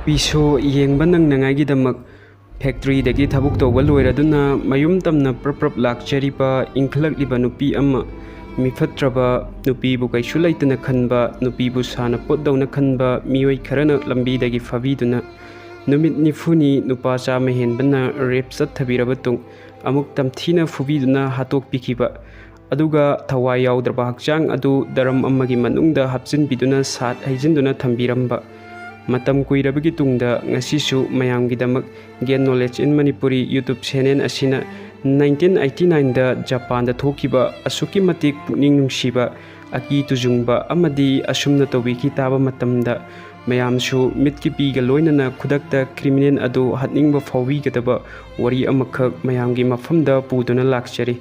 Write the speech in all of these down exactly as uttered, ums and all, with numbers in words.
ꯅꯨꯄꯤꯁꯨ ꯌꯦꯡꯕ ꯅꯪꯅꯉꯥꯏꯒꯤꯗꯃꯛ ꯐꯦꯛꯇ꯭ꯔꯤꯗꯒꯤ ꯊꯕꯛ ꯇꯧꯕ ꯂꯣꯏꯔꯗꯨꯅ ꯃꯌꯨꯝ ꯇꯝꯅ ꯄ꯭ꯔꯞ ꯄ꯭ꯔꯞ ꯂꯥꯛꯆꯔꯤꯕ ꯏꯪꯈꯠꯂꯛꯂꯤꯕ ꯅꯨꯄꯤ ꯑꯃ, ꯃꯤꯐꯠꯇ꯭ꯔꯕ, ꯅꯨꯄꯤꯕꯨ ꯀꯩꯁꯨ ꯂꯩꯇꯅ ꯈꯟꯕ, ꯅꯨꯄꯤꯕꯨ ꯁꯥꯟꯅꯄꯣꯠꯗꯧꯅ ꯈꯟꯕ ꯃꯤꯑꯣꯏ ꯈꯔꯅ ꯂꯝꯕꯤꯗꯒꯤ ꯐꯥꯕꯤꯗꯨꯅ ꯅꯨꯃꯤꯠ ꯅꯤꯐꯨꯅꯤ ꯅꯨꯄꯥ ꯆꯥꯝꯃ ꯍꯦꯟꯕꯅ ꯔꯦꯞ ꯆꯠꯊꯕꯤꯔꯕ ꯇꯨꯡ, ꯑꯃꯨꯛ ꯇꯝꯊꯤꯅ ꯐꯨꯕꯤꯗꯨꯅ ꯍꯥꯠꯇꯣꯛꯄꯤꯈꯤꯕ, ꯑꯗꯨꯒ ꯊꯋꯥꯏ ꯌꯥꯎꯗ꯭ꯔꯕ ꯍꯛꯆꯥꯡ ꯑꯗꯨ ꯗꯔꯝ ꯑꯃꯒꯤ ꯃꯅꯨꯡꯗ ꯍꯥꯞꯆꯤꯟꯕꯤꯗꯨꯅ ꯁꯥꯠ ꯍꯩꯖꯤꯟꯗꯨꯅ ꯊꯝꯕꯤꯔꯝꯕ꯫ ꯃꯇꯝ ꯀꯨꯏꯔꯕꯒꯤ ꯇꯨꯡꯗ ꯉꯁꯤꯁꯨ ꯃꯌꯥꯝꯒꯤꯗꯃꯛ Gain Knowledge in Manipuri YouTube channel ꯑꯁꯤꯅ nineteen eighty nineꯗ ꯖꯄꯥꯟꯗ ꯊꯣꯛꯈꯤꯕ ꯑꯁꯨꯛꯀꯤ ꯃꯇꯤꯛ ꯄꯨꯛꯅꯤꯡ ꯅꯨꯡꯁꯤꯕ ꯑꯀꯤ ꯇꯨꯖꯨꯡꯕ ꯑꯃꯗꯤ ꯑꯁꯨꯝꯅ ꯇꯧꯕꯤꯈꯤ ꯇꯥꯕ ꯃꯇꯝꯗ ꯃꯌꯥꯝꯁꯨ ꯃꯤꯠꯀꯤ ꯄꯤꯒ ꯂꯣꯏꯅꯅ ꯈꯨꯗꯛꯇ ꯀ꯭ꯔꯤꯃꯤꯅꯦꯜ ꯑꯗꯨ ꯍꯥꯠꯅꯤꯡꯕ ꯐꯥꯎꯕꯤꯒꯗꯕ ꯋꯥꯔꯤ ꯑꯃꯈꯛ ꯃꯌꯥꯝꯒꯤ ꯃꯐꯝꯗ ꯄꯨꯗꯨꯅ ꯂꯥꯛꯆꯔꯤ꯫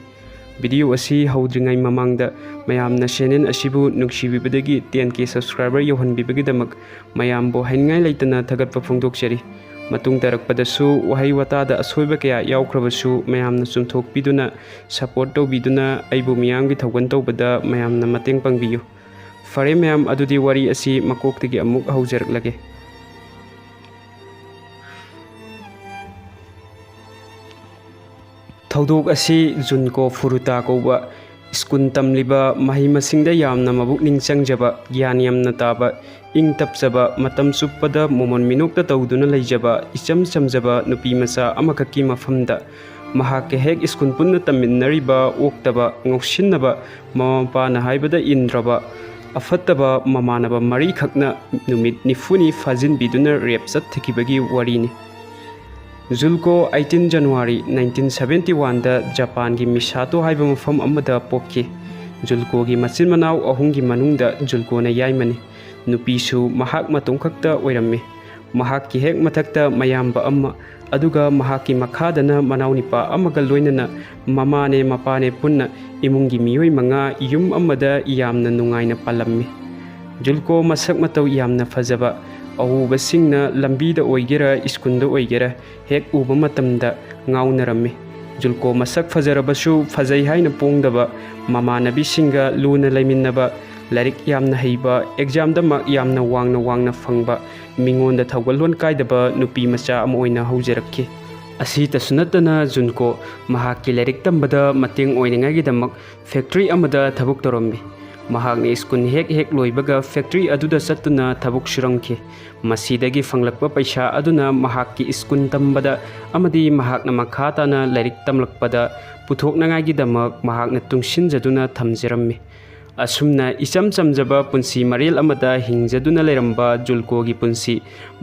ꯚꯤꯗꯤꯑꯣ ꯑꯁꯤ ꯍꯧꯗ꯭ꯔꯤꯉꯩ ꯃꯃꯥꯡꯗ ꯃꯌꯥꯝꯅ ꯆꯦꯅꯦꯜ ꯑꯁꯤꯕꯨ ꯅꯨꯡꯁꯤꯕꯤꯕꯗꯒꯤ ten K subscriber ꯌꯧꯍꯟꯕꯤꯕꯒꯤꯗꯃꯛ ꯃꯌꯥꯝꯕꯨ ꯍꯥꯏꯅꯤꯡꯉꯥꯏ ꯂꯩꯇꯅ ꯊꯥꯒꯠꯄ ꯐꯣꯡꯗꯣꯛꯆꯔꯤ꯫ ꯃꯇꯨꯡ ꯇꯥꯔꯛꯄꯗꯁꯨ ꯋꯥꯍꯩ ꯋꯥꯇꯥꯗ ꯑꯁꯣꯏꯕ ꯀꯌꯥ ꯌꯥꯎꯈ꯭ꯔꯕꯁꯨ ꯃꯌꯥꯝꯅ ꯆꯨꯝꯊꯣꯛꯄꯤꯗꯨꯅ, ꯁꯄꯣꯔꯠ ꯇꯧꯕꯤꯗꯨꯅ ꯑꯩꯕꯨ ꯃꯤꯌꯥꯝꯒꯤ ꯊꯧꯒꯜ ꯇꯧꯕꯗ ꯃꯌꯥꯝꯅ ꯃꯇꯦꯡ ꯄꯥꯡꯕꯤꯌꯨ꯫ ꯐꯔꯦ ꯃꯌꯥꯝ, ꯑꯗꯨꯗꯤ ꯋꯥꯔꯤ ꯑꯁꯤ ꯃꯀꯣꯛꯇꯒꯤ ꯑꯃꯨꯛ ꯍꯧꯖꯔꯛꯂꯒꯦ꯫ ꯊꯧꯗꯣꯛ ꯑꯁꯤ ꯖꯨꯟꯀꯣ ꯐꯨꯔꯨꯇꯥ ꯀꯧꯕ ꯁ꯭ꯀꯨꯜ ꯇꯝꯂꯤꯕ, ꯃꯍꯩ ꯃꯁꯤꯡꯗ ꯌꯥꯝꯅ ꯃꯕꯨꯛꯅꯤꯡ ꯆꯪꯖꯕ, ꯒ꯭ꯌꯥꯟ ꯌꯥꯝꯅ ꯇꯥꯕ, ꯏꯪ ꯇꯞꯆꯕ, ꯃꯇꯝ ꯆꯨꯞꯄꯗ ꯃꯣꯃꯣꯟ ꯃꯤꯅꯣꯛꯇ ꯇꯧꯗꯨꯅ ꯂꯩꯖꯕ ꯏꯆꯝ ꯆꯝꯖꯕ ꯅꯨꯄꯤ ꯃꯆꯥ ꯑꯃꯈꯛꯀꯤ ꯃꯐꯝꯗ ꯃꯍꯥꯛꯀ ꯍꯦꯛ ꯁ꯭ꯀꯨꯜ ꯄꯨꯟꯅ ꯇꯝꯃꯤꯟꯅꯔꯤꯕ ꯑꯣꯛꯇꯕ, ꯉꯥꯎꯁꯤꯟꯅꯕ, ꯃꯃꯥ ꯃꯄꯥꯅ ꯍꯥꯏꯕꯗ ꯏꯟꯗ꯭ꯔꯕ, ꯑꯐꯠꯇꯕ ꯃꯃꯥꯟꯅꯕ ꯃꯔꯤꯈꯛꯅ ꯅꯨꯃꯤꯠ ꯅꯤꯐꯨꯅꯤ ꯐꯥꯖꯤꯟꯕꯤꯗꯨꯅ ꯔꯦꯞ ꯆꯠꯊꯈꯤꯕꯒꯤ ꯋꯥꯔꯤꯅꯤ꯫ ꯖꯨꯜꯀꯣ eighteen January nineteen seventy oneꯗ ꯖꯄꯥꯟꯒꯤ ꯃꯤꯁꯥꯇꯣ ꯍꯥꯏꯕ ꯃꯐꯝ ꯑꯃꯗ ꯄꯣꯛꯈꯤ꯫ ꯖꯨꯜꯀꯣꯒꯤ ꯃꯆꯤꯟ ꯃꯅꯥꯎ ꯑꯍꯨꯝꯒꯤ ꯃꯅꯨꯡꯗ ꯖꯨꯜꯀꯣꯅ ꯌꯥꯏꯃꯅꯤ꯫ ꯅꯨꯄꯤꯁꯨ ꯃꯍꯥꯛ ꯃꯇꯣꯝꯈꯛꯇ ꯑꯣꯏꯔꯝꯃꯤ꯫ ꯃꯍꯥꯛꯀꯤ ꯍꯦꯛ ꯃꯊꯛꯇ ꯃꯌꯥꯝꯕ ꯑꯃ, ꯑꯗꯨꯒ ꯃꯍꯥꯛꯀꯤ ꯃꯈꯥꯗꯅ ꯃꯅꯥꯎꯅꯤꯄꯥ ꯑꯃꯒ ꯂꯣꯏꯅꯅ ꯃꯃꯥꯅꯦ ꯃꯄꯥꯅꯦ ꯄꯨꯟꯅ ꯏꯃꯨꯡꯒꯤ ꯃꯤꯑꯣꯏ ꯃꯉꯥ ꯌꯨꯝ ꯑꯃꯗ ꯌꯥꯝꯅ ꯅꯨꯡꯉꯥꯏꯅ ꯄꯥꯜꯂꯝꯃꯤ꯫ ꯖꯨꯜꯀꯣ ꯃꯁꯛ ꯃꯇꯧ ꯌꯥꯝꯅ ꯐꯖꯕ, ꯑꯎꯕꯁꯤꯡꯅ ꯂꯝꯕꯤꯗ ꯑꯣꯏꯒꯦꯔꯥ ꯁ꯭ꯀꯨꯜꯗ ꯑꯣꯏꯒꯦꯔꯥ ꯍꯦꯛ ꯎꯕ ꯃꯇꯝꯗ ꯉꯥꯎꯅꯔꯝꯃꯤ꯫ ꯖꯨꯜꯀꯣ ꯃꯁꯛ ꯐꯖꯔꯕꯁꯨ ꯐꯖꯩ ꯍꯥꯏꯅ ꯄꯣꯡꯗꯕ, ꯃꯃꯥꯟꯅꯕꯤꯁꯤꯡꯒ ꯂꯨꯅ ꯂꯩꯃꯤꯟꯅꯕ, ꯂꯥꯏꯔꯤꯛ ꯌꯥꯝꯅ ꯍꯩꯕ, ꯑꯦꯛꯖꯥꯝꯗ ꯃꯥꯔꯛ ꯌꯥꯝꯅ ꯋꯥꯡꯅ ꯋꯥꯡꯅ ꯐꯪꯕ, ꯃꯤꯉꯣꯟꯗ ꯊꯧꯒꯜꯂꯣꯟ ꯀꯥꯏꯗꯕ ꯅꯨꯄꯤ ꯃꯆꯥ ꯑꯃ ꯑꯣꯏꯅ ꯍꯧꯖꯔꯛꯈꯤ꯫ ꯑꯁꯤꯇꯁꯨ ꯅꯠꯇꯅ ꯖꯨꯟꯀꯣ ꯃꯍꯥꯛꯀꯤ ꯂꯥꯏꯔꯤꯛ ꯇꯝꯕꯗ ꯃꯇꯦꯡ ꯑꯣꯏꯅꯉꯥꯏꯒꯤꯗꯃꯛ ꯐꯦꯛꯇ꯭ꯔꯤ ꯑꯃꯗ ꯊꯕꯛ ꯇꯧꯔꯝꯃꯤ꯫ ꯃꯍꯥꯛꯅ ꯁ꯭ꯀꯨꯜ ꯍꯦꯛ ꯍꯦꯛ ꯂꯣꯏꯕꯒ ꯐꯦꯛꯇ꯭ꯔꯤ ꯑꯗꯨꯗ ꯆꯠꯇꯨꯅ ꯊꯕꯛ ꯁꯨꯔꯝꯈꯤ꯫ ꯃꯁꯤꯗꯒꯤ ꯐꯪꯂꯛꯄ ꯄꯩꯁꯥ ꯑꯗꯨꯅ ꯃꯍꯥꯛꯀꯤ ꯁ꯭ꯀꯨꯜ ꯇꯝꯕꯗ ꯑꯃꯗꯤ ꯃꯍꯥꯛꯅ ꯃꯈꯥ ꯇꯥꯅ ꯂꯥꯏꯔꯤꯛ ꯇꯝꯂꯛꯄꯗ ꯄꯨꯊꯣꯛꯅꯉꯥꯏꯒꯤꯗꯃꯛ ꯃꯍꯥꯛꯅ ꯇꯨꯡꯁꯤꯟꯖꯗꯨꯅ ꯊꯝꯖꯔꯝꯃꯤ꯫ ꯑꯁꯨꯝꯅ ꯏꯆꯝ ꯆꯝꯖꯕ ꯄꯨꯟꯁꯤ ꯃꯔꯦꯜ ꯑꯃꯗ ꯍꯤꯡꯖꯗꯨꯅ ꯂꯩꯔꯝꯕ ꯖꯨꯜꯀꯣꯒꯤ ꯄꯨꯟꯁꯤ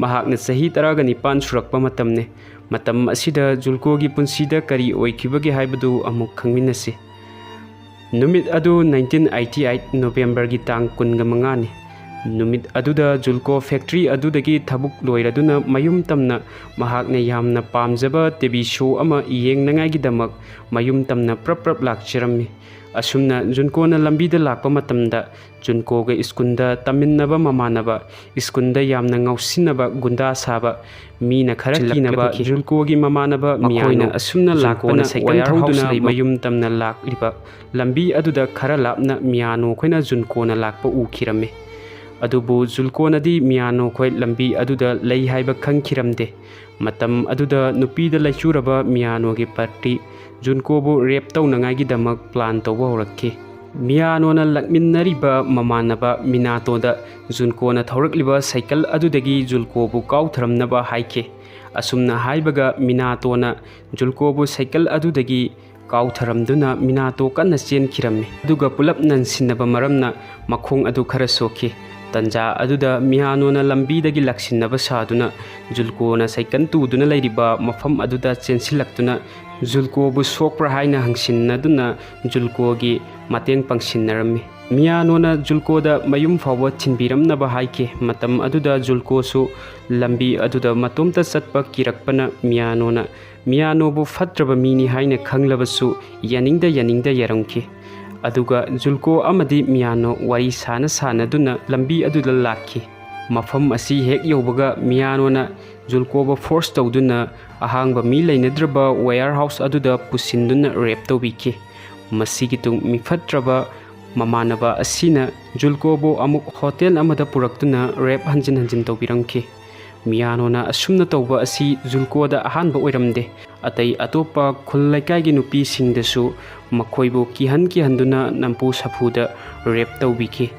ꯃꯍꯥꯛꯅ ꯆꯍꯤ ꯇꯔꯥꯒ ꯅꯤꯄꯥꯟ ꯁꯨꯔꯛꯄ ꯃꯇꯝꯅꯤ꯫ ꯃꯇꯝ ꯑꯁꯤꯗ ꯖꯨꯜꯀꯣꯒꯤ ꯄꯨꯟꯁꯤꯗ ꯀꯔꯤ ꯑꯣꯏꯈꯤꯕꯒꯦ ꯍꯥꯏꯕꯗꯨ ꯑꯃꯨꯛ ꯈꯪꯃꯤꯟꯅꯁꯤ꯫ ꯅꯨꯃꯤꯠ ꯑꯗꯨ nineteen eighty eight Novemberꯒꯤ ꯇꯥꯡ ꯀꯨꯟꯒ ꯃꯉꯥꯅꯤ꯫ ꯅꯨꯃꯤꯠ ꯑꯗꯨꯗ ꯖꯨꯜꯀꯣ ꯐꯦꯛꯇ꯭ꯔꯤ ꯑꯗꯨꯗꯒꯤ ꯊꯕꯛ ꯂꯣꯏꯔꯗꯨꯅ ꯃꯌꯨꯝ ꯇꯝꯅ ꯃꯍꯥꯛꯅ ꯌꯥꯝꯅ ꯄꯥꯝꯖꯕ ꯇꯤ ꯚꯤ ꯁꯣ ꯑꯃ ꯌꯦꯡꯅꯉꯥꯏꯒꯤꯗꯃꯛ ꯃꯌꯨꯝ ꯇꯝꯅ ꯄ꯭ꯔꯞ ꯄ꯭ꯔꯞ ꯂꯥꯛꯆꯔꯝꯃꯤ꯫ ꯑꯁꯨꯝꯅ ꯖꯨꯜꯀꯣꯅ ꯂꯝꯕꯤꯗ ꯂꯥꯛꯄ ꯃꯇꯝꯗ ꯖꯨꯜꯀꯣꯒ ꯁ꯭ꯀꯨꯜꯗ ꯇꯝꯃꯤꯟꯅꯕ ꯃꯃꯥꯟꯅꯕ, ꯁ꯭ꯀꯨꯜꯗ ꯌꯥꯝꯅ ꯉꯥꯎꯁꯤꯟꯅꯕ, ꯒꯨꯟꯗꯥ ꯁꯥꯕ, ꯃꯤꯅ ꯈꯔ ꯀꯤꯅꯕ ꯖꯨꯜꯀꯣꯒꯤ ꯃꯃꯥꯟꯅꯕ ꯃꯈꯣꯏꯅ ꯃꯤꯌꯥꯅꯣ ꯑꯁꯨꯝꯅ ꯖꯨꯜꯀꯣꯅ ꯂꯥꯛꯄꯅ ꯁꯥꯏꯀꯜ ꯋꯥꯌꯔ ꯍꯥꯎꯁ ꯊꯧꯗꯨꯅ ꯂꯩꯕ ꯃꯌꯨꯝ ꯇꯝꯅ ꯂꯥꯛꯂꯤꯕ ꯂꯝꯕꯤ ꯑꯗꯨꯗ ꯈꯔ ꯂꯥꯞꯅ ꯃꯤꯌꯥꯅꯣ ꯈꯣꯏꯅ ꯖꯨꯜꯀꯣꯅ ꯂꯥꯛꯄ ꯎꯈꯤꯔꯝꯃꯤ꯫ ꯑꯗꯨꯕꯨ ꯖꯨꯜꯀꯣꯅꯗꯤ ꯃꯤꯌꯥꯅꯣ ꯈꯣꯏ ꯂꯝꯕꯤ ꯑꯗꯨꯗ ꯂꯩ ꯍꯥꯏꯕ ꯈꯪꯈꯤꯔꯝꯗꯦ꯫ ꯃꯇꯝ ꯑꯗꯨꯗ ꯅꯨꯄꯤꯗ ꯂꯩꯆꯨꯔꯕ ꯃꯤꯌꯥꯅꯣꯒꯤ ꯄꯥꯔꯇꯤ ꯖꯨꯜꯀꯣꯕꯨ ꯔꯦꯞ ꯇꯧꯅꯉꯥꯏꯒꯤꯗꯃꯛ ꯄ꯭ꯂꯥꯟ ꯇꯧꯕ ꯍꯧꯔꯛꯈꯤ꯫ ꯃꯤꯌꯥꯅꯣꯅ ꯂꯥꯛꯃꯤꯟꯅꯔꯤꯕ ꯃꯃꯥꯟꯅꯕ ꯃꯤꯅꯥꯇꯣꯗ ꯖꯨꯜꯀꯣꯅ ꯊꯧꯔꯛꯂꯤꯕ ꯁꯥꯏꯀꯜ ꯑꯗꯨꯗꯒꯤ ꯖꯨꯜꯀꯣꯕꯨ ꯀꯥꯎꯊꯔꯝꯅꯕ ꯍꯥꯏꯈꯤ꯫ ꯑꯁꯨꯝꯅ ꯍꯥꯏꯕꯒ ꯃꯤꯅꯥꯇꯣꯅ ꯖꯨꯜꯀꯣꯕꯨ ꯁꯥꯏꯀꯜ ꯑꯗꯨꯗꯒꯤ ꯀꯥꯎꯊꯔꯝꯗꯨꯅ ꯃꯤꯅꯥꯇꯣ ꯀꯟꯅ ꯆꯦꯟꯈꯤꯔꯝꯃꯤ꯫ ꯑꯗꯨꯒ ꯄꯨꯂꯞ ꯅꯟꯁꯤꯟꯅꯕ ꯃꯔꯝꯅ ꯃꯈꯣꯡ ꯑꯗꯨ ꯈꯔ ꯁꯣꯛꯈꯤ꯫ ꯇꯟꯖꯥ ꯑꯗꯨꯗ ꯃꯤꯌꯥꯅꯣꯅ ꯂꯝꯕꯤꯗꯒꯤ ꯂꯥꯛꯁꯤꯟꯅꯕ ꯁꯥꯗꯨꯅ ꯖꯨꯜꯀꯣꯅ ꯁꯥꯏꯀꯜ ꯇꯨꯗꯨꯅ ꯂꯩꯔꯤꯕ ꯃꯐꯝ ꯑꯗꯨꯗ ꯆꯦꯟꯁꯤꯜꯂꯛꯇꯨꯅ ꯖꯨꯜꯀꯣꯕꯨ ꯁꯣꯛꯄ꯭ꯔꯥ ꯍꯥꯏꯅ ꯍꯪꯁꯤꯟꯅꯗꯨꯅ ꯖꯨꯜꯀꯣꯒꯤ ꯃꯇꯦꯡ ꯄꯥꯡꯁꯤꯟꯅꯔꯝꯃꯤ꯫ ꯃꯤꯌꯥꯅꯣꯅ ꯖꯨꯜꯀꯣꯗ ꯃꯌꯨꯝ ꯐꯥꯎꯕ ꯊꯤꯟꯕꯤꯔꯝꯅꯕ ꯍꯥꯏꯈꯤ꯫ ꯃꯇꯝ ꯑꯗꯨꯗ ꯖꯨꯜꯀꯣꯁꯨ ꯂꯝꯕꯤ ꯑꯗꯨꯗ ꯃꯇꯣꯝꯇ ꯆꯠꯄ ꯀꯤꯔꯛꯄꯅ ꯃꯤꯌꯥꯅꯣꯅ ꯃꯤꯌꯥꯅꯣꯕꯨ ꯐꯠꯇ꯭ꯔꯕ ꯃꯤꯅꯤ ꯍꯥꯏꯅ ꯈꯪꯂꯕꯁꯨ ꯌꯥꯅꯤꯡꯗ ꯌꯥꯅꯤꯡꯗ ꯌꯥꯔꯝꯈꯤ꯫ ꯑꯗꯨꯒ ꯖꯨꯜꯀꯣ ꯑꯃꯗꯤ ꯃꯤꯌꯥꯅꯣ ꯋꯥꯔꯤ ꯁꯥꯅ ꯁꯥꯅꯗꯨꯅ ꯂꯝꯕꯤ ꯑꯗꯨꯗ ꯂꯥꯛꯈꯤ꯫ ꯃꯐꯝ ꯑꯁꯤ ꯍꯦꯛ ꯌꯧꯕꯒ ꯃꯤꯌꯥꯅꯣꯅ ꯖꯨꯜꯀꯣꯕꯨ ꯐꯣꯔꯁ ꯇꯧꯗꯨꯅ ꯑꯍꯥꯡꯕ ꯃꯤ ꯂꯩꯅꯗ꯭ꯔꯕ ꯋꯦꯌꯔ ꯍꯥꯎꯁ ꯑꯗꯨꯗ ꯄꯨꯁꯤꯟꯗꯨꯅ ꯔꯦꯞ ꯇꯧꯕꯤꯈꯤ꯫ ꯃꯁꯤꯒꯤ ꯇꯨꯡ ꯃꯤꯐꯠꯇ꯭ꯔꯕ ꯃꯃꯥꯟꯅꯕ ꯑꯁꯤꯅ ꯖꯨꯜꯀꯣꯕꯨ ꯑꯃꯨꯛ ꯍꯣꯇꯦꯜ ꯑꯃꯗ ꯄꯨꯔꯛꯇꯨꯅ ꯔꯦꯞ ꯍꯟꯖꯤꯟ ꯍꯟꯖꯤꯟ ꯇꯧꯕꯤꯔꯝꯈꯤ꯫ ꯃꯤꯌꯥꯅꯣꯅ ꯑꯁꯨꯝꯅ ꯇꯧꯕ ꯑꯁꯤ ꯖꯨꯜꯀꯣꯗ ꯑꯍꯥꯟꯕ ꯑꯣꯏꯔꯝꯗꯦ꯫ ꯑꯇꯩ ꯑꯇꯣꯞꯄ ꯈꯨꯜ ꯂꯩꯀꯥꯏꯒꯤ ꯅꯨꯄꯤꯁꯤꯡꯗꯁꯨ ꯃꯈꯣꯏꯕꯨ ꯀꯤꯍꯟ ꯀꯤꯍꯟꯗꯨꯅ ꯅꯝꯐꯨ ꯁꯥꯐꯨꯗ ꯔꯦꯞ ꯇꯧꯕꯤꯈꯤ꯫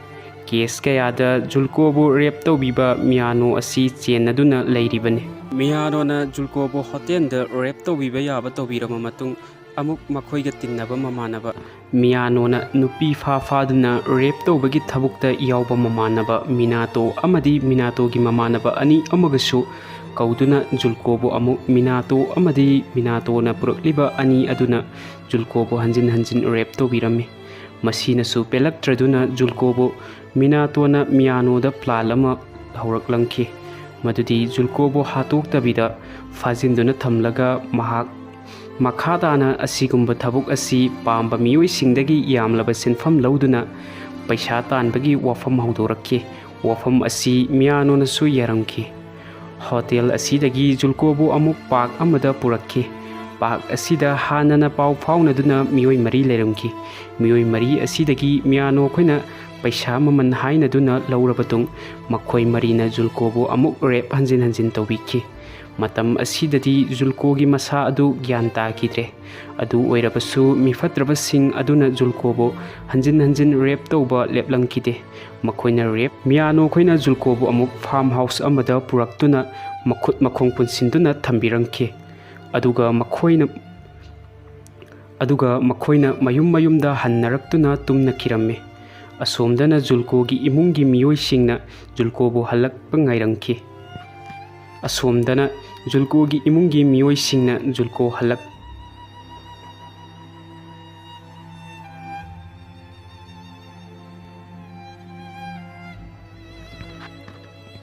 ꯀꯦꯁ ꯀꯌꯥꯗ ꯖꯨꯜꯀꯣꯕꯨ ꯔꯦꯞ ꯇꯧꯕꯤꯕ ꯃꯤꯌꯥꯅꯣ ꯑꯁꯤ ꯆꯦꯟꯅꯗꯨꯅ ꯂꯩꯔꯤꯕꯅꯤ꯫ ꯃꯤꯌꯥꯅꯣꯅ ꯖꯨꯜꯀꯣꯕꯨ ꯍꯣꯇꯦꯜꯗ ꯔꯦꯞ ꯇꯧꯕꯤꯕ ꯌꯥꯕ ꯇꯧꯕꯤꯔꯕ ꯃꯇꯨꯡ, ꯑꯃꯨꯛ ꯃꯈꯣꯏꯒ ꯇꯤꯟꯅꯕ ꯃꯃꯥꯟꯅꯕ ꯃꯤꯌꯥꯅꯣꯅ ꯅꯨꯄꯤ ꯐꯥ ꯐꯥꯗꯨꯅ ꯔꯦꯞ ꯇꯧꯕꯒꯤ ꯊꯕꯛꯇ ꯌꯥꯎꯕ ꯃꯃꯥꯟꯅꯕ ꯃꯤꯅꯥꯇꯣ ꯑꯃꯗꯤ ꯃꯤꯅꯥꯇꯣꯒꯤ ꯃꯃꯥꯟꯅꯕ ꯑꯅꯤ ꯑꯃꯒꯁꯨ ꯀꯧꯗꯨꯅ ꯖꯨꯜꯀꯣꯕꯨ ꯑꯃꯨꯛ ꯃꯤꯅꯥꯇꯣ ꯑꯃꯗꯤ ꯃꯤꯅꯥꯇꯣꯅ ꯄꯨꯔꯛꯂꯤꯕ ꯑꯅꯤ ꯑꯗꯨꯅ ꯖꯨꯜꯀꯣꯕꯨ ꯍꯟꯖꯤꯟ ꯍꯟꯖꯤꯟ ꯔꯦꯞ ꯇꯧꯕꯤꯔꯝꯃꯤ꯫ ꯃꯁꯤꯅꯁꯨ ꯄꯦꯜꯂꯛꯇ꯭ꯔꯗꯨꯅ ꯖꯨꯜꯀꯣꯕꯨ ꯃꯤꯅꯥꯇꯣꯅ ꯃꯤꯌꯥꯅꯣꯗ ꯄ꯭ꯂꯥꯟ ꯑꯃ ꯍꯧꯔꯛꯂꯝꯈꯤ꯫ ꯃꯗꯨꯗꯤ ꯖꯨꯜꯀꯣꯕꯨ ꯍꯥꯠꯇꯣꯛꯇꯕꯤꯗ ꯐꯥꯖꯤꯟꯗꯨꯅ ꯊꯝꯂꯒ ꯃꯍꯥꯛ ꯃꯈꯥ ꯇꯥꯅ ꯑꯁꯤꯒꯨꯝꯕ ꯊꯕꯛ ꯑꯁꯤ ꯄꯥꯝꯕ ꯃꯤꯑꯣꯏꯁꯤꯡꯗꯒꯤ ꯌꯥꯝꯂꯕ ꯁꯦꯟꯐꯝ ꯂꯧꯗꯨꯅ ꯄꯩꯁꯥ ꯇꯥꯟꯕꯒꯤ ꯋꯥꯐꯝ ꯍꯧꯗꯣꯔꯛꯈꯤ꯫ ꯋꯥꯐꯝ ꯑꯁꯤ ꯃꯤꯌꯥꯅꯣꯅꯁꯨ ꯌꯥꯔꯝꯈꯤ꯫ ꯍꯣꯇꯦꯜ ꯑꯁꯤꯗꯒꯤ ꯖꯨꯜꯀꯣꯕꯨ ꯑꯃꯨꯛ ꯄꯥꯔꯛ ꯑꯃꯗ ꯄꯨꯔꯛꯈꯤ꯫ ꯄꯥꯔꯛ ꯑꯁꯤꯗ ꯍꯥꯟꯅꯅ ꯄꯥꯎ ꯐꯥꯎꯅꯗꯨꯅ ꯃꯤꯑꯣꯏ ꯃꯔꯤ ꯂꯩꯔꯝꯈꯤ꯫ ꯃꯤꯑꯣꯏ ꯃꯔꯤ ꯑꯁꯤꯗꯒꯤ ꯃꯤꯌꯥꯅꯣ ꯑꯩꯈꯣꯏꯅ ꯄꯩꯁꯥ ꯃꯃꯜ ꯍꯥꯏꯅꯗꯨꯅ ꯂꯧꯔꯕ ꯃꯇꯨꯡ, ꯃꯈꯣꯏ ꯃꯔꯤꯅ ꯖꯨꯜꯀꯣꯕꯨ ꯑꯃꯨꯛ ꯔꯦꯞ ꯍꯟꯖꯤꯟ ꯍꯟꯖꯤꯟ ꯇꯧꯕꯤꯈꯤ꯫ ꯃꯇꯝ ꯑꯁꯤꯗꯗꯤ ꯖꯨꯜꯀꯣꯒꯤ ꯃꯁꯥ ꯑꯗꯨ ꯒ꯭ꯌꯥꯟ ꯇꯥꯈꯤꯗ꯭ꯔꯦ꯫ ꯑꯗꯨ ꯑꯣꯏꯔꯕꯁꯨ ꯃꯤꯐꯠꯇ꯭ꯔꯕꯁꯤꯡ ꯑꯗꯨꯅ ꯖꯨꯜꯀꯣꯕꯨ ꯍꯟꯖꯤꯟ ꯍꯟꯖꯤꯟ ꯔꯦꯞ ꯇꯧꯕ ꯂꯦꯞꯂꯝꯈꯤꯗꯦ꯫ ꯃꯈꯣꯏꯅ ꯔꯦꯞ, ꯃꯤꯌꯥꯅꯣ ꯑꯩꯈꯣꯏꯅ ꯖꯨꯜꯀꯣꯕꯨ ꯑꯃꯨꯛ ꯐꯥꯔꯝ ꯍꯥꯎꯁ ꯑꯃꯗ ꯄꯨꯔꯛꯇꯨꯅ ꯃꯈꯨꯠ ꯃꯈꯣꯡ ꯄꯨꯟꯁꯤꯟꯗꯨꯅ ꯊꯝꯕꯤꯔꯝꯈꯤ꯫ ꯑꯗꯨꯒ ꯃꯈꯣꯏꯅ, ꯑꯗꯨꯒ ꯃꯈꯣꯏꯅ ꯃꯌꯨꯝ ꯃꯌꯨꯝꯗ ꯍꯟꯅꯔꯛꯇꯨꯅ ꯇꯨꯝꯅꯈꯤꯔꯝꯃꯤ꯫ ꯑꯁꯣꯝꯗꯅ ꯖꯨꯜꯀꯣꯒꯤ ꯏꯃꯨꯡꯒꯤ ꯃꯤꯑꯣꯏꯁꯤꯡꯅ ꯖꯨꯜꯀꯣꯕꯨ ꯍꯜꯂꯛꯄ ꯉꯥꯏꯔꯝꯈꯤ꯫ ꯑꯁꯣꯝꯗꯅ ꯖꯨꯜꯀꯣꯒꯤ ꯏꯃꯨꯡꯒꯤ ꯃꯤꯑꯣꯏꯁꯤꯡꯅ ꯖꯨꯜꯀꯣ ꯍꯜꯂꯛ-,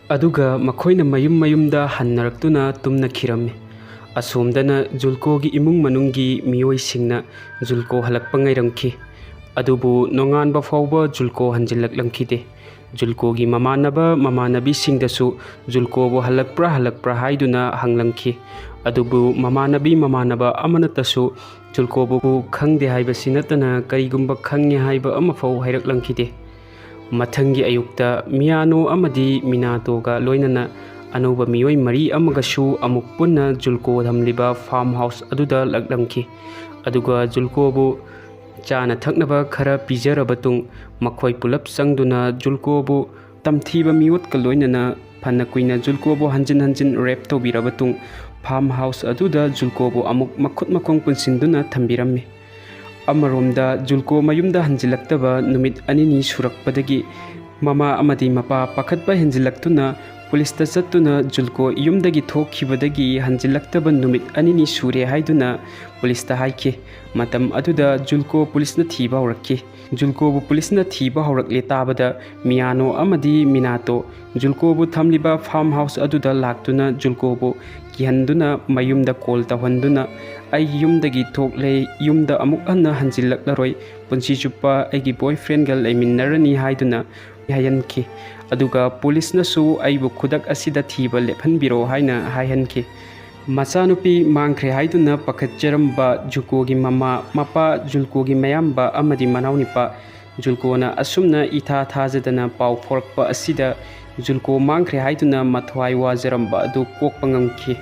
ꯑꯗꯨꯒ ꯃꯈꯣꯏꯅ ꯃꯌꯨꯝ ꯃꯌꯨꯝꯗ ꯍꯟꯅꯔꯛꯇꯨꯅ ꯇꯨꯝꯅꯈꯤꯔꯝꯃꯤ꯫ ꯑꯁꯣꯝꯗꯅ ꯖꯨꯜꯀꯣꯒꯤ ꯏꯃꯨꯡ ꯃꯅꯨꯡꯒꯤ ꯃꯤꯑꯣꯏꯁꯤꯡꯅ ꯖꯨꯜꯀꯣ ꯍꯜꯂꯛꯄ ꯉꯥꯏꯔꯝꯈꯤ꯫ ꯑꯗꯨꯕꯨ ꯅꯣꯡꯉꯥꯟꯕ ꯐꯥꯎꯕ ꯖꯨꯜꯀꯣ ꯍꯟꯖꯤꯜꯂꯛꯂꯝꯈꯤꯗꯦ꯫ ꯖꯨꯜꯀꯣꯒꯤ ꯃꯃꯥꯟꯅꯕ ꯃꯃꯥꯟꯅꯕꯤꯁꯤꯡꯗꯁꯨ ꯖꯨꯜꯀꯣꯕꯨ ꯍꯜꯂꯛꯄ꯭ꯔꯥ ꯍꯜꯂꯛꯄ꯭ꯔꯥ ꯍꯥꯏꯗꯨꯅ ꯍꯪꯂꯝꯈꯤ꯫ ꯑꯗꯨꯕꯨ ꯃꯃꯥꯟꯅꯕꯤ ꯃꯃꯥꯟꯅꯕ ꯑꯃꯅꯠꯇꯁꯨ ꯖꯨꯜꯀꯣꯕꯨ ꯈꯪꯗꯦ ꯍꯥꯏꯕꯁꯤ ꯅꯠꯇꯅ ꯀꯔꯤꯒꯨꯝꯕ ꯈꯪꯉꯦ ꯍꯥꯏꯕ ꯑꯃꯐꯥꯎ ꯍꯥꯏꯔꯛꯂꯝꯈꯤꯗꯦ꯫ ꯃꯊꯪꯒꯤ ꯑꯌꯨꯛꯇ ꯃꯤꯌꯥꯅꯣ ꯑꯃꯗꯤ ꯃꯤꯅꯥꯇꯣꯒ ꯂꯣꯏꯅꯅ ꯑꯅꯧꯕ ꯃꯤꯑꯣꯏ ꯃꯔꯤ ꯑꯃꯒꯁꯨ ꯑꯃꯨꯛ ꯄꯨꯟꯅ ꯖꯨꯜꯀꯣ ꯊꯝꯂꯤꯕ ꯐꯥꯔꯝ ꯍꯥꯎꯁ ꯑꯗꯨꯗ ꯂꯥꯛꯂꯝꯈꯤ꯫ ꯑꯗꯨꯒ ꯖꯨꯜꯀꯣꯕꯨ ꯆꯥꯅ ꯊꯛꯅꯕ ꯈꯔ ꯄꯤꯖꯔꯕ ꯇꯨꯡ ꯃꯈꯣꯏ ꯄꯨꯂꯞ ꯆꯪꯗꯨꯅ ꯖꯨꯜꯀꯣꯕꯨ ꯇꯝꯊꯤꯕ ꯃꯤꯑꯣꯠꯀ ꯂꯣꯏꯅꯅ ꯐꯅ ꯀꯨꯏꯅ ꯖꯨꯜꯀꯣꯕꯨ ꯍꯟꯖꯤꯟ ꯍꯟꯖꯤꯟ ꯔꯦꯞ ꯇꯧꯕꯤꯔꯕ ꯇꯨꯡ ꯐꯥꯔꯝ ꯍꯥꯎꯁ ꯑꯗꯨꯗ ꯖꯨꯜꯀꯣꯕꯨ ꯑꯃꯨꯛ ꯃꯈꯨꯠ ꯃꯈꯣꯡ ꯄꯨꯟꯁꯤꯟꯗꯨꯅ ꯊꯝꯕꯤꯔꯝꯃꯤ꯫ ꯑꯃꯔꯣꯝꯗ ꯖꯨꯜꯀꯣ ꯃꯌꯨꯝꯗ ꯍꯟꯖꯤꯜꯂꯛꯇꯕ ꯅꯨꯃꯤꯠ ꯑꯅꯤꯅꯤ ꯁꯨꯔꯛꯄꯗꯒꯤ ꯃꯃꯥ ꯑꯃꯗꯤ ꯃꯄꯥ ꯄꯥꯈꯠꯄ ꯍꯦꯟꯖꯤꯜꯂꯛꯇꯨꯅ ꯄꯨꯂꯤꯁꯇ ꯆꯠꯇꯨꯅ ꯖꯨꯜꯀꯣ ꯌꯨꯝꯗꯒꯤ ꯊꯣꯛꯈꯤꯕꯗꯒꯤ ꯍꯟꯖꯤꯜꯂꯛꯇꯕ ꯅꯨꯃꯤꯠ ꯑꯅꯤꯅꯤ ꯁꯨꯔꯦ ꯍꯥꯏꯗꯨꯅ ꯄꯨꯂꯤꯁꯇ ꯍꯥꯏꯈꯤ꯫ ꯃꯇꯝ ꯑꯗꯨꯗ ꯖꯨꯜꯀꯣ ꯄꯨꯂꯤꯁꯅ ꯊꯤꯕ ꯍꯧꯔꯛꯈꯤ꯫ ꯖꯨꯜꯀꯣꯕꯨ ꯄꯨꯂꯤꯁꯅ ꯊꯤꯕ ꯍꯧꯔꯛꯂꯦ ꯇꯥꯕꯗ ꯃꯤꯌꯥꯅꯣ ꯑꯃꯗꯤ ꯃꯤꯅꯥꯇꯣ ꯖꯨꯜꯀꯣꯕꯨ ꯊꯝꯂꯤꯕ ꯐꯥꯔꯝ ꯍꯥꯎꯁ ꯑꯗꯨꯗ ꯂꯥꯛꯇꯨꯅ ꯖꯨꯜꯀꯣꯕꯨ ꯀꯤꯍꯟꯗꯨꯅ ꯃꯌꯨꯝꯗ ꯀꯣꯜ ꯇꯧꯍꯟꯗꯨꯅ "ꯑꯩ ꯌꯨꯝꯗꯒꯤ ꯊꯣꯛꯂꯦ, ꯌꯨꯝꯗ ꯑꯃꯨꯛ ꯍꯟꯅ ꯍꯟꯖꯤꯜꯂꯛꯂꯔꯣꯏ, ꯄꯨꯟꯁꯤ ꯆꯨꯞꯄ ꯑꯩꯒꯤ ꯕꯣꯏ ꯐ꯭ꯔꯦꯟꯒ ꯂꯩꯃꯤꯟꯅꯔꯅꯤ" ꯍꯥꯏꯗꯨꯅ ꯍꯥꯏꯍꯟꯈꯤ꯫ ꯑꯗꯨꯒ ꯄꯨꯂꯤꯁꯅꯁꯨ "ꯑꯩꯕꯨ ꯈꯨꯗꯛ ꯑꯁꯤꯗ ꯊꯤꯕ ꯂꯦꯞꯍꯟꯕꯤꯔꯣ" ꯍꯥꯏꯅ ꯍꯥꯏꯍꯟꯈꯤ꯫ ꯃꯆꯥꯅꯨꯄꯤ ꯃꯥꯡꯈ꯭ꯔꯦ ꯍꯥꯏꯗꯨꯅ ꯄꯥꯈꯠꯆꯔꯝꯕ ꯖꯨꯜꯀꯣꯒꯤ ꯃꯃꯥ ꯃꯄꯥ ꯖꯨꯜꯀꯣꯒꯤ ꯃꯌꯥꯝꯕ ꯑꯃꯗꯤ ꯃꯅꯥꯎꯅꯤꯄꯥ ꯖꯨꯜꯀꯣꯅ ꯑꯁꯨꯝꯅ ꯏꯊꯥ ꯊꯥꯖꯗꯅ ꯄꯥꯎ ꯐꯥꯎꯔꯛꯄ ꯑꯁꯤꯗ ꯖꯨꯜꯀꯣ ꯃꯥꯡꯈ꯭ꯔꯦ ꯍꯥꯏꯗꯨꯅ ꯃꯊ꯭ꯋꯥꯏ ꯋꯥꯖꯔꯝꯕ ꯑꯗꯨ ꯀꯣꯛꯄ ꯉꯝꯈꯤ꯫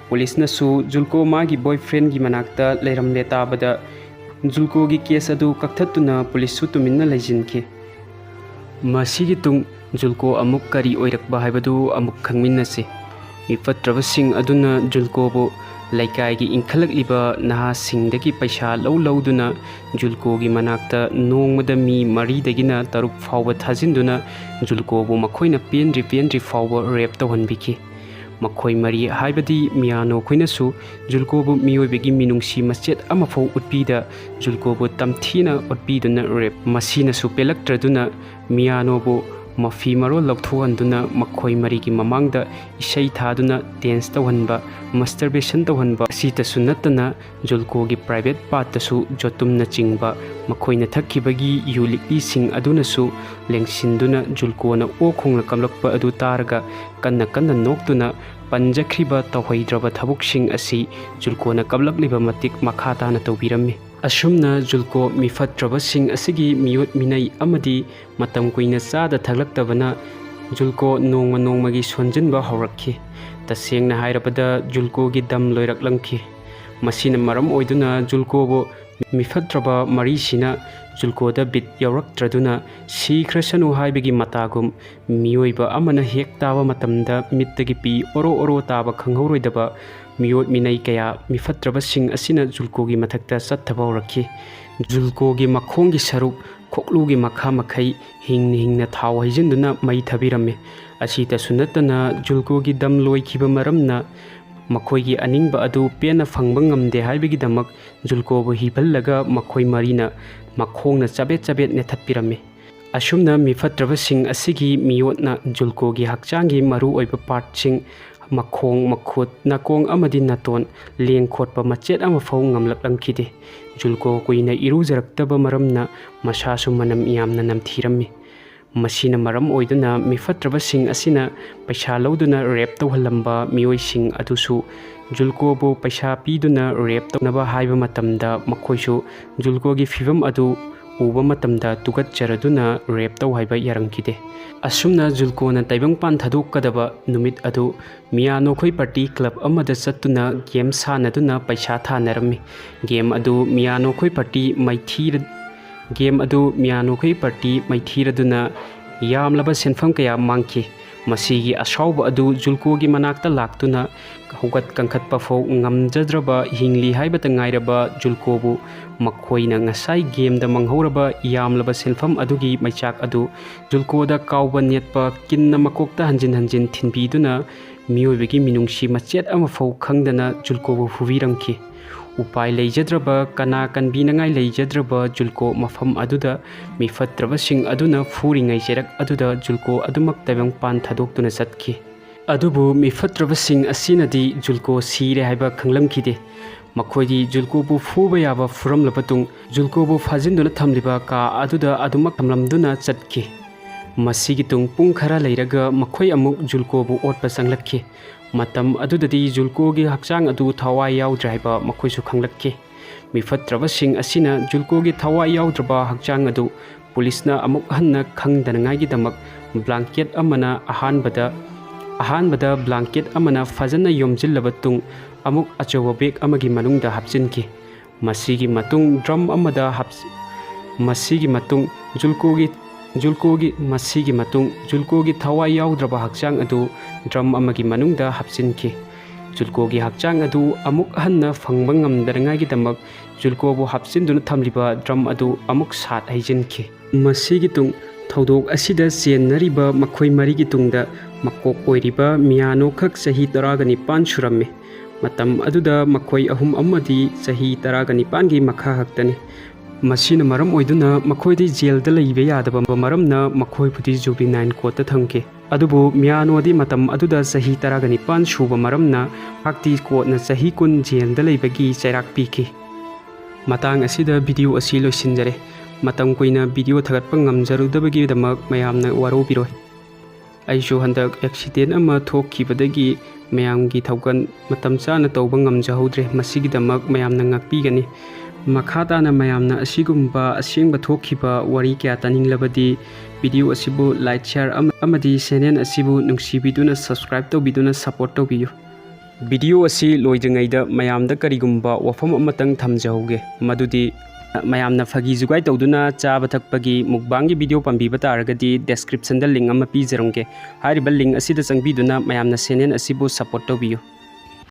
ꯄꯨꯂꯤꯁꯅꯁꯨ ꯖꯨꯜꯀꯣ ꯃꯥꯒꯤ ꯕꯣꯏ ꯐ꯭ꯔꯦꯟꯒꯤ ꯃꯅꯥꯛꯇ ꯂꯩꯔꯝꯂꯦ ꯇꯥꯕꯗ ꯖꯨꯜꯀꯣꯒꯤ ꯀꯦꯁ ꯑꯗꯨ ꯀꯛꯊꯠꯇꯨꯅ ꯄꯨꯂꯤꯁꯁꯨ ꯇꯨꯃꯤꯟꯅ ꯂꯩꯁꯤꯟꯈꯤ꯫ ꯃꯁꯤꯒꯤ ꯇꯨꯡ ꯖꯨꯜꯀꯣ ꯑꯃꯨꯛ ꯀꯔꯤ ꯑꯣꯏꯔꯛꯄ ꯍꯥꯏꯕꯗꯨ ꯑꯃꯨꯛ ꯈꯪꯃꯤꯟꯅꯁꯤ꯫ ꯃꯤꯐꯠꯇ꯭ꯔꯕꯁꯤꯡ ꯑꯗꯨꯅ ꯖꯨꯜꯀꯣꯕꯨ ꯂꯩꯀꯥꯏꯒꯤ ꯏꯟꯈꯠꯂꯛꯂꯤꯕ ꯅꯍꯥꯁꯤꯡꯗꯒꯤ ꯄꯩꯁꯥ ꯂꯧ ꯂꯧꯗꯨꯅ ꯖꯨꯜꯀꯣꯒꯤ ꯃꯅꯥꯛꯇ ꯅꯣꯡꯃꯗ ꯃꯤ ꯃꯔꯤꯗꯒꯤꯅ ꯇꯔꯨꯛ ꯐꯥꯎꯕ ꯊꯥꯖꯤꯟꯗꯨꯅ ꯖꯨꯜꯀꯣꯕꯨ ꯃꯈꯣꯏꯅ ꯄꯦꯟꯗ꯭ꯔꯤ ꯄꯦꯟꯗ꯭ꯔꯤ ꯐꯥꯎꯕ ꯔꯦꯞ ꯇꯧꯍꯟꯕꯤꯈꯤ꯫ ꯃꯈꯣꯏ ꯃꯔꯤ ꯍꯥꯏꯕꯗꯤ ꯃꯤꯌꯥꯅꯣ ꯈꯣꯏꯅꯁꯨ ꯖꯨꯜꯀꯣꯕꯨ ꯃꯤꯑꯣꯏꯕꯒꯤ ꯃꯤꯅꯨꯡꯁꯤ ꯃꯆꯦꯠ ꯑꯃꯐꯥꯎ ꯎꯠꯄꯤꯗ ꯖꯨꯜꯀꯣꯕꯨ ꯇꯝꯊꯤꯅ ꯑꯣꯠꯄꯤꯗꯨꯅ ꯔꯦꯞ꯫ ꯃꯁꯤꯅꯁꯨ ꯄꯦꯜꯂꯛꯇ꯭ꯔꯗꯨꯅ ꯃꯤꯌꯥꯅꯣꯕꯨ ꯃꯐꯤ ꯃꯔꯣꯜ ꯂꯧꯊꯣꯛꯍꯟꯗꯨꯅ ꯃꯈꯣꯏ ꯃꯔꯤꯒꯤ ꯃꯃꯥꯡꯗ ꯏꯁꯩ ꯊꯥꯗꯨꯅ dance ꯇꯧꯍꯟꯕ, masturbation ꯇꯧꯍꯟꯕ ꯑꯁꯤꯇꯁꯨ ꯅꯠꯇꯅ ꯖꯨꯜꯀꯣꯒꯤ private partꯇꯁꯨ ꯖꯣꯇꯨꯝꯅꯆꯤꯡꯕ ꯃꯈꯣꯏꯅ ꯊꯛꯈꯤꯕꯒꯤ ꯌꯨ ꯂꯤꯛꯂꯤꯁꯤꯡ ꯑꯗꯨꯅꯁꯨ ꯂꯦꯡꯁꯤꯟꯗꯨꯅ ꯖꯨꯜꯀꯣꯅ ꯑꯣꯛ ꯈꯣꯡꯅ ꯀꯞꯂꯛꯄ ꯑꯗꯨ ꯇꯥꯔꯒ ꯀꯟꯅ ꯀꯟꯅ ꯅꯣꯛꯇꯨꯅ ꯄꯟꯖꯈ꯭ꯔꯤꯕ ꯇꯧꯍꯩꯗ꯭ꯔꯕ ꯊꯕꯛꯁꯤꯡ ꯑꯁꯤ ꯖꯨꯜꯀꯣꯅ ꯀꯞꯂꯛꯂꯤꯕ ꯃꯇꯤꯛ ꯃꯈꯥ ꯇꯥꯅ ꯇꯧꯕꯤꯔꯝꯃꯤ꯫ ꯑꯁꯨꯝꯅ ꯖꯨꯜꯀꯣ ꯃꯤꯐꯠꯇ꯭ꯔꯕꯁꯤꯡ ꯑꯁꯤꯒꯤ ꯃꯤꯑꯣꯠ ꯃꯤꯅꯩ ꯑꯃꯗꯤ ꯃꯇꯝ ꯀꯨꯏꯅ ꯆꯥꯗ ꯊꯛꯂꯛꯇꯕꯅ ꯖꯨꯜꯀꯣ ꯅꯣꯡꯃ ꯅꯣꯡꯃꯒꯤ ꯁꯣꯟꯖꯤꯟꯕ ꯍꯧꯔꯛꯈꯤ꯫ ꯇꯁꯦꯡꯅ ꯍꯥꯏꯔꯕꯗ ꯖꯨꯜꯀꯣꯒꯤ ꯗꯝ ꯂꯣꯏꯔꯛꯂꯝꯈꯤ꯫ ꯃꯁꯤꯅ ꯃꯔꯝ ꯑꯣꯏꯗꯨꯅ ꯖꯨꯜꯀꯣꯕꯨ ꯃꯤꯐꯠꯇ꯭ꯔꯕ ꯃꯔꯤꯁꯤꯅ ꯖꯨꯜꯀꯣꯗ ꯕꯤꯠ ꯌꯥꯎꯔꯛꯇ꯭ꯔꯗꯨꯅ ꯁꯤꯈ꯭ꯔꯁꯅꯨ ꯍꯥꯏꯕꯒꯤ ꯃꯇꯥꯒꯨꯝ ꯃꯤꯑꯣꯏꯕ ꯑꯃꯅ ꯍꯦꯛ ꯇꯥꯕ ꯃꯇꯝꯗ ꯃꯤꯠꯇꯒꯤ ꯄꯤ ꯑꯣꯔꯣ ꯑꯣꯔꯣ ꯇꯥꯕ ꯈꯪꯍꯧꯔꯣꯏꯗꯕ ꯃꯤꯑꯣꯠ ꯃꯤꯅꯩ ꯀꯌꯥ ꯃꯤꯐꯠꯇ꯭ꯔꯕꯁꯤꯡ ꯑꯁꯤꯅ ꯖꯨꯜꯀꯣꯒꯤ ꯃꯊꯛꯇ ꯆꯠꯊꯕ ꯍꯧꯔꯛꯈꯤ꯫ ꯖꯨꯜꯀꯣꯒꯤ ꯃꯈꯣꯡꯒꯤ ꯁꯔꯨꯛ ꯈꯣꯛꯂꯨꯒꯤ ꯃꯈꯥ ꯃꯈꯩ ꯍꯤꯡꯅ ꯍꯤꯡꯅ ꯊꯥꯎ ꯍꯩꯖꯤꯟꯗꯨꯅ ꯃꯩ ꯊꯥꯕꯤꯔꯝꯃꯤ꯫ ꯑꯁꯤꯇꯁꯨ ꯅꯠꯇꯅ ꯖꯨꯜꯀꯣꯒꯤ ꯗꯝ ꯂꯣꯏꯈꯤꯕ ꯃꯔꯝꯅ ꯃꯈꯣꯏꯒꯤ ꯑꯅꯤꯡꯕ ꯑꯗꯨ ꯄꯦꯟꯅ ꯐꯪꯕ ꯉꯝꯗꯦ ꯍꯥꯏꯕꯒꯤꯗꯃꯛ ꯖꯨꯜꯀꯣꯕꯨ ꯍꯤꯐꯜꯂꯒ ꯃꯈꯣꯏ ꯃꯔꯤꯅ ꯃꯈꯣꯡꯅ ꯆꯕꯦꯠ ꯆꯕꯦꯠ ꯅꯦꯠꯊꯠꯄꯤꯔꯝꯃꯤ꯫ ꯑꯁꯨꯝꯅ ꯃꯤꯐꯠꯇ꯭ꯔꯕꯁꯤꯡ ꯑꯁꯤꯒꯤ ꯃꯤꯑꯣꯠꯅ ꯖꯨꯜꯀꯣꯒꯤ ꯍꯛꯆꯥꯡꯒꯤ ꯃꯔꯨꯑꯣꯏꯕ partꯁꯤꯡ, ꯃꯈꯣꯡ, ꯃꯈꯨꯠ, ꯅꯥꯀꯣꯡ ꯑꯃꯗꯤ ꯅꯥꯇꯣꯟ ꯂꯦꯡ ꯈꯣꯠꯄ ꯃꯆꯦꯠ ꯑꯃꯐꯥꯎ ꯉꯝꯂꯛꯂꯝꯈꯤꯗꯦ꯫ ꯖꯨꯜꯀꯣ ꯀꯨꯏꯅ ꯏꯔꯨꯖꯔꯛꯇꯕ ꯃꯔꯝꯅ ꯃꯁꯥꯁꯨ ꯃꯅꯝ ꯌꯥꯝꯅ ꯅꯝꯊꯤꯔꯝꯃꯤ꯫ ꯃꯁꯤꯅ ꯃꯔꯝ ꯑꯣꯏꯗꯨꯅ ꯃꯤꯐꯠꯇ꯭ꯔꯕꯁꯤꯡ ꯑꯁꯤꯅ ꯄꯩꯁꯥ ꯂꯧꯗꯨꯅ rape ꯇꯧꯍꯜꯂꯝꯕ ꯃꯤꯑꯣꯏꯁꯤꯡ ꯑꯗꯨꯁꯨ ꯖꯨꯜꯀꯣꯕꯨ ꯄꯩꯁꯥ ꯄꯤꯗꯨꯅ rape ꯇꯧꯅꯕ ꯍꯥꯏꯕ ꯃꯇꯝꯗ ꯃꯈꯣꯏꯁꯨ ꯖꯨꯜꯀꯣꯒꯤ ꯐꯤꯕꯝ ꯑꯗꯨ ꯎꯕ ꯃꯇꯝꯗ ꯇꯨꯀꯠꯆꯔꯗꯨꯅ rape ꯇꯧ ꯍꯥꯏꯕ ꯌꯥꯔꯝꯈꯤꯗꯦ꯫ ꯑꯁꯨꯝꯅ ꯖꯨꯜꯀꯣꯅ ꯇꯥꯏꯕꯪꯄꯥꯟ ꯊꯥꯗꯣꯛꯀꯗꯕ ꯅꯨꯃꯤꯠ ꯑꯗꯨ ꯃꯤꯌꯥꯅꯣꯈꯣꯏ party club ꯑꯃꯗ ꯆꯠꯇꯨꯅ game ꯁꯥꯟꯅꯗꯨꯅ ꯄꯩꯁꯥ ꯊꯥꯅꯔꯝꯃꯤ꯫ Game ꯑꯗꯨ ꯃꯤꯌꯥꯅꯣꯈꯣꯏ party ꯃꯥꯏꯊꯤꯔ-, game ꯑꯗꯨ ꯃꯤꯌꯥꯅꯣꯈꯣꯏ party ꯃꯥꯏꯊꯤꯔꯗꯨꯅ ꯌꯥꯝꯂꯕ ꯁꯦꯟꯐꯝ ꯀꯌꯥ ꯃꯥꯡꯈꯤ꯫ ꯃꯁꯤꯒꯤ ꯑꯁꯥꯎꯕ ꯑꯗꯨ ꯖꯨꯜꯀꯣꯒꯤ ꯃꯅꯥꯛꯇ ꯂꯥꯛꯇꯨꯅ ꯍꯧꯒꯠ ꯀꯥꯡꯈꯠꯄ ꯐꯥꯎ ꯉꯝꯖꯗ꯭ꯔꯕ ꯍꯤꯡꯂꯤ ꯍꯥꯏꯕꯇ ꯉꯥꯏꯔꯕ ꯖꯨꯜꯀꯣꯕꯨ ꯃꯈꯣꯏꯅ ꯉꯁꯥꯏ gameꯗ ꯃꯥꯡꯍꯧꯔꯕ ꯌꯥꯝꯂꯕ ꯁꯦꯟꯐꯝ ꯑꯗꯨꯒꯤ ꯃꯩꯆꯥꯛ ꯑꯗꯨ ꯖꯨꯜꯀꯣꯗ ꯀꯥꯎꯕ ꯅꯦꯠꯄ ꯀꯤꯟꯅ ꯃꯀꯣꯛꯇ ꯍꯟꯖꯤꯟ ꯍꯟꯖꯤꯟ ꯊꯤꯟꯕꯤꯗꯨꯅ ꯃꯤꯑꯣꯏꯕꯒꯤ ꯃꯤꯅꯨꯡꯁꯤ ꯃꯆꯦꯠ ꯑꯃꯐꯥꯎ ꯈꯪꯗꯅ ꯖꯨꯜꯀꯣꯕꯨ ꯐꯨꯕꯤꯔꯝꯈꯤ꯫ ꯎꯄꯥꯏ ꯂꯩꯖꯗ꯭ꯔꯕ, ꯀꯅꯥ ꯀꯟꯕꯤꯅꯉꯥꯏ ꯂꯩꯖꯗ꯭ꯔꯕ ꯖꯨꯜꯀꯣ ꯃꯐꯝ ꯑꯗꯨꯗ ꯃꯤꯐꯠꯇ꯭ꯔꯕꯁꯤꯡ ꯑꯗꯨꯅ ꯐꯨꯔꯤꯉꯩ ꯆꯩꯔꯛ ꯑꯗꯨꯗ ꯖꯨꯜꯀꯣ ꯑꯗꯨꯃꯛ ꯇꯥꯏꯕꯪꯄꯥꯟ ꯊꯥꯗꯣꯛꯇꯨꯅ ꯆꯠꯈꯤ꯫ ꯑꯗꯨꯕꯨ ꯃꯤꯐꯠꯇ꯭ꯔꯕꯁꯤꯡ ꯑꯁꯤꯅꯗꯤ ꯖꯨꯜꯀꯣ ꯁꯤꯔꯦ ꯍꯥꯏꯕ ꯈꯪꯂꯝꯈꯤꯗꯦ꯫ ꯃꯈꯣꯏꯗꯤ ꯖꯨꯜꯀꯣꯕꯨ ꯐꯨꯕ ꯌꯥꯕ ꯐꯨꯔꯝꯂꯕ ꯇꯨꯡ, ꯖꯨꯜꯀꯣꯕꯨ ꯐꯥꯖꯤꯟꯗꯨꯅ ꯊꯝꯂꯤꯕ ꯀꯥ ꯑꯗꯨꯗ ꯑꯗꯨꯃꯛ ꯊꯝꯂꯝꯗꯨꯅ ꯆꯠꯈꯤ꯫ ꯃꯁꯤꯒꯤ ꯇꯨꯡ ꯄꯨꯡ ꯈꯔ ꯂꯩꯔꯒ ꯃꯈꯣꯏ ꯑꯃꯨꯛ ꯖꯨꯜꯀꯣꯕꯨ ꯑꯣꯠꯄ ꯆꯪꯂꯛꯈꯤ꯫ ꯃꯇꯝ ꯑꯗꯨꯗꯗꯤ ꯖꯨꯜꯀꯣꯒꯤ ꯍꯛꯆꯥꯡ ꯑꯗꯨ ꯊꯋꯥꯏ ꯌꯥꯎꯗ꯭ꯔꯦ ꯍꯥꯏꯕ ꯃꯈꯣꯏꯁꯨ ꯈꯪꯂꯛꯈꯤ꯫ ꯃꯤꯐꯠꯇ꯭ꯔꯕꯁꯤꯡ ꯑꯁꯤꯅ ꯖꯨꯜꯀꯣꯒꯤ ꯊꯋꯥꯏ ꯌꯥꯎꯗ꯭ꯔꯕ ꯍꯛꯆꯥꯡ ꯑꯗꯨ ꯄꯨꯂꯤꯁꯅ ꯑꯃꯨꯛ ꯍꯟꯅ ꯈꯪꯗꯅꯉꯥꯏꯒꯤꯗꯃꯛ ꯕ꯭ꯂꯥꯡꯀꯦꯠ ꯑꯃꯅ ꯑꯍꯥꯟꯕꯗ, ꯑꯍꯥꯟꯕꯗ ꯕ꯭ꯂꯥꯡꯀꯦꯠ ꯑꯃꯅ ꯐꯖꯅ ꯌꯣꯝꯖꯤꯜꯂꯕ ꯇꯨꯡ ꯑꯃꯨꯛ ꯑꯆꯧꯕ ꯕꯦꯒ ꯑꯃꯒꯤ ꯃꯅꯨꯡꯗ ꯍꯥꯞꯆꯤꯟꯈꯤ꯫ ꯃꯁꯤꯒꯤ ꯃꯇꯨꯡ ꯗ꯭ꯔꯝ ꯑꯃꯗ ꯍꯥꯞ-, ꯃꯁꯤꯒꯤ ꯃꯇꯨꯡ ꯖꯨꯜꯀꯣꯒꯤ, ꯖꯨꯜꯀꯣꯒꯤ, ꯃꯁꯤꯒꯤ ꯃꯇꯨꯡ ꯖꯨꯜꯀꯣꯒꯤ ꯊꯋꯥꯏ ꯌꯥꯎꯗ꯭ꯔꯕ ꯍꯛꯆꯥꯡ ꯑꯗꯨ ꯗ꯭ꯔꯝ ꯑꯃꯒꯤ ꯃꯅꯨꯡꯗ ꯍꯥꯞꯆꯤꯟꯈꯤ꯫ ꯖꯨꯜꯀꯣꯒꯤ ꯍꯛꯆꯥꯡ ꯑꯗꯨ ꯑꯃꯨꯛ ꯍꯟꯅ ꯐꯪꯕ ꯉꯝꯗꯅꯉꯥꯏꯒꯤꯗꯃꯛ ꯖꯨꯜꯀꯣꯕꯨ ꯍꯥꯞꯆꯤꯟꯗꯨꯅ ꯊꯝꯂꯤꯕ ꯗ꯭ꯔꯝ ꯑꯗꯨ ꯑꯃꯨꯛ ꯁꯥꯠ ꯍꯩꯖꯤꯟꯈꯤ꯫ ꯃꯁꯤꯒꯤ ꯇꯨꯡ ꯊꯧꯗꯣꯛ ꯑꯁꯤꯗ ꯆꯦꯟꯅꯔꯤꯕ ꯃꯈꯣꯏ ꯃꯔꯤꯒꯤ ꯇꯨꯡꯗ ꯃꯀꯣꯛ ꯑꯣꯏꯔꯤꯕ ꯃꯤꯌꯥꯅꯣ ꯈꯛ ꯆꯍꯤ ꯇꯔꯥꯒ ꯅꯤꯄꯥꯟ ꯁꯨꯔꯝꯃꯤ꯫ ꯃꯇꯝ ꯑꯗꯨꯗ ꯃꯈꯣꯏ ꯑꯍꯨꯝ ꯑꯃꯗꯤ ꯆꯍꯤ ꯇꯔꯥꯒ ꯅꯤꯄꯥꯟꯒꯤ ꯃꯈꯥ ꯈꯛꯇꯅꯤ꯫ ꯃꯁꯤꯅ ꯃꯔꯝ ꯑꯣꯏꯗꯨꯅ ꯃꯈꯣꯏꯗꯤ ꯖꯦꯜꯗ ꯂꯩꯕ ꯌꯥꯗꯕ ꯃꯔꯝꯅ ꯃꯈꯣꯏꯕꯨꯗꯤ ꯖꯨꯕꯤꯅꯥꯏꯜ ꯀꯣꯔꯠꯇ ꯊꯝꯈꯤ꯫ ꯑꯗꯨꯕꯨ ꯃꯤꯌꯥꯅꯣꯗꯤ ꯃꯇꯝ ꯑꯗꯨꯗ ꯆꯍꯤ ꯇꯔꯥꯒ ꯅꯤꯄꯥꯟ ꯁꯨꯕ ꯃꯔꯝꯅ ꯃꯍꯥꯛꯇꯤ ꯀꯣꯔꯠꯅ ꯆꯍꯤ ꯀꯨꯟ ꯖꯦꯜꯗ ꯂꯩꯕꯒꯤ ꯆꯩꯔꯥꯛ ꯄꯤꯈꯤ꯫ ꯃꯇꯥꯡ ꯑꯁꯤꯗ ꯚꯤꯗꯤꯑꯣ ꯑꯁꯤ ꯂꯣꯏꯁꯤꯟꯖꯔꯦ꯫ ꯃꯇꯝ ꯀꯨꯏꯅ ꯚꯤꯗꯤꯑꯣ ꯊꯥꯒꯠꯄ ꯉꯝꯖꯔꯨꯗꯕꯒꯤꯗꯃꯛ ꯃꯌꯥꯝꯅ ꯋꯥꯔꯧꯕꯤꯔꯣꯏ꯫ ꯑꯩꯁꯨ ꯍꯟꯗꯛ ꯑꯦꯛꯁꯤꯗꯦꯟ ꯑꯃ ꯊꯣꯛꯈꯤꯕꯗꯒꯤ ꯃꯌꯥꯝꯒꯤ ꯊꯧꯒꯜ ꯃꯇꯝ ꯆꯥꯅ ꯇꯧꯕ ꯉꯝꯖꯍꯧꯗ꯭ꯔꯦ꯫ ꯃꯁꯤꯒꯤꯗꯃꯛ ꯃꯌꯥꯝꯅ ꯉꯥꯛꯄꯤꯒꯅꯤ꯫ ꯃꯈꯥ ꯇꯥꯅ ꯃꯌꯥꯝꯅ ꯑꯁꯤꯒꯨꯝꯕ ꯑꯁꯦꯡꯕ ꯊꯣꯛꯈꯤꯕ ꯋꯥꯔꯤ ꯀꯌꯥ ꯇꯥꯅꯤꯡꯂꯕꯗꯤ ꯚꯤꯗꯤꯑꯣ ꯑꯁꯤꯕꯨ ꯂꯥꯏꯛ, ꯁꯤꯌꯥꯔ ꯑꯃ-, ꯑꯃꯗꯤ ꯆꯦꯅꯦꯜ ꯑꯁꯤꯕꯨ ꯅꯨꯡꯁꯤꯕꯤꯗꯨꯅ ꯁꯕꯁꯀ꯭ꯔꯥꯏꯕ ꯇꯧꯕꯤꯗꯨꯅ ꯁꯄꯣꯔꯠ ꯇꯧꯕꯤꯌꯨ꯫ ꯚꯤꯗꯤꯑꯣ ꯑꯁꯤ ꯂꯣꯏꯗ꯭ꯔꯤꯉꯩꯗ ꯃꯌꯥꯝꯗ ꯀꯔꯤꯒꯨꯝꯕ ꯋꯥꯐꯝ ꯑꯃꯇꯪ ꯊꯝꯖꯍꯧꯒꯦ, ꯃꯗꯨꯗꯤ ꯃꯌꯥꯝꯅ ꯐꯥꯒꯤ ꯖꯨꯒꯥꯏ ꯇꯧꯗꯨꯅ ꯆꯥꯕ ꯊꯛꯄꯒꯤ ꯃꯨꯛꯕꯥꯡꯒꯤ ꯚꯤꯗꯤꯑꯣ ꯄꯥꯝꯕꯤꯕ ꯇꯥꯔꯒꯗꯤ ꯗꯦꯁꯀ꯭ꯔꯤꯞꯁꯟꯗ ꯂꯤꯡ ꯑꯃ ꯄꯤꯖꯔꯝꯒꯦ꯫ ꯍꯥꯏꯔꯤꯕ ꯂꯤꯡ ꯑꯁꯤꯗ ꯆꯪꯕꯤꯗꯨꯅ ꯃꯌꯥꯝꯅ ꯆꯦꯅꯦꯜ ꯑꯁꯤꯕꯨ ꯁꯄꯣꯔꯠ ꯇꯧꯕꯤꯌꯨ꯫